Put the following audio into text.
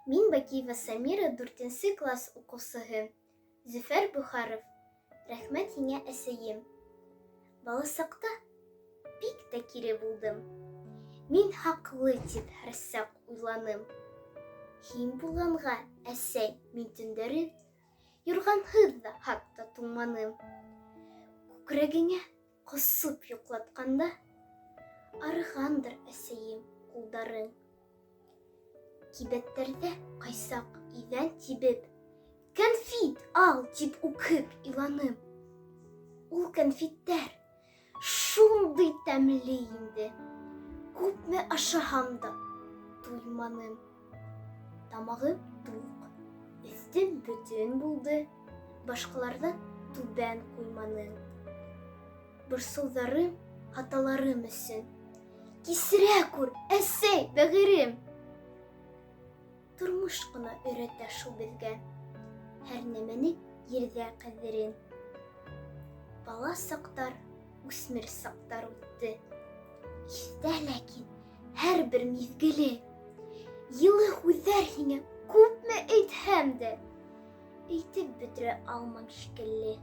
Мин Бакиева Самира, дүртенсе класс уҡыусыһы. Зөфәр Бөхаров. Рәхмәт һиңә, әсәйем. Баласаҡта бик тә кире булдым. Мин хаҡлы тип һәрсаҡ уйланым. Һин булғанға, әсәй, мин төндәрен юрғанһыҙ ҙа хатта туңманым. Күкрәгеңә ҡосоп йоҡлатҡанда арығандыр, әсәйем, ҡулдарың. Кибәттәрҙә ҡайсаҡ иҙән тибеп, кәнфит ал тип үкһеп иланым. Ул кәнфиттәр шундый тәмле инде, күпме ашаһам да туйманым. Тамағым туҡ, өҫтөм бөтөн булды, башҡаларҙан түбән ҡуйманың. Борсоуҙарым, хаталарым өсөн кисерә күр, әсәй, бәғерем. Тормош ҡына өйрәтә шул беҙгә һәр нәмәнең ерҙә ҡәҙерен. Бала саҡтар, үҫмер саҡтар үтте. Иҫтә ләкин һәр бер миҙгеле. Йылы һүҙҙәр һиңә күпме әйтһәм дә, әйтеп бөтөрә алмам шикелле.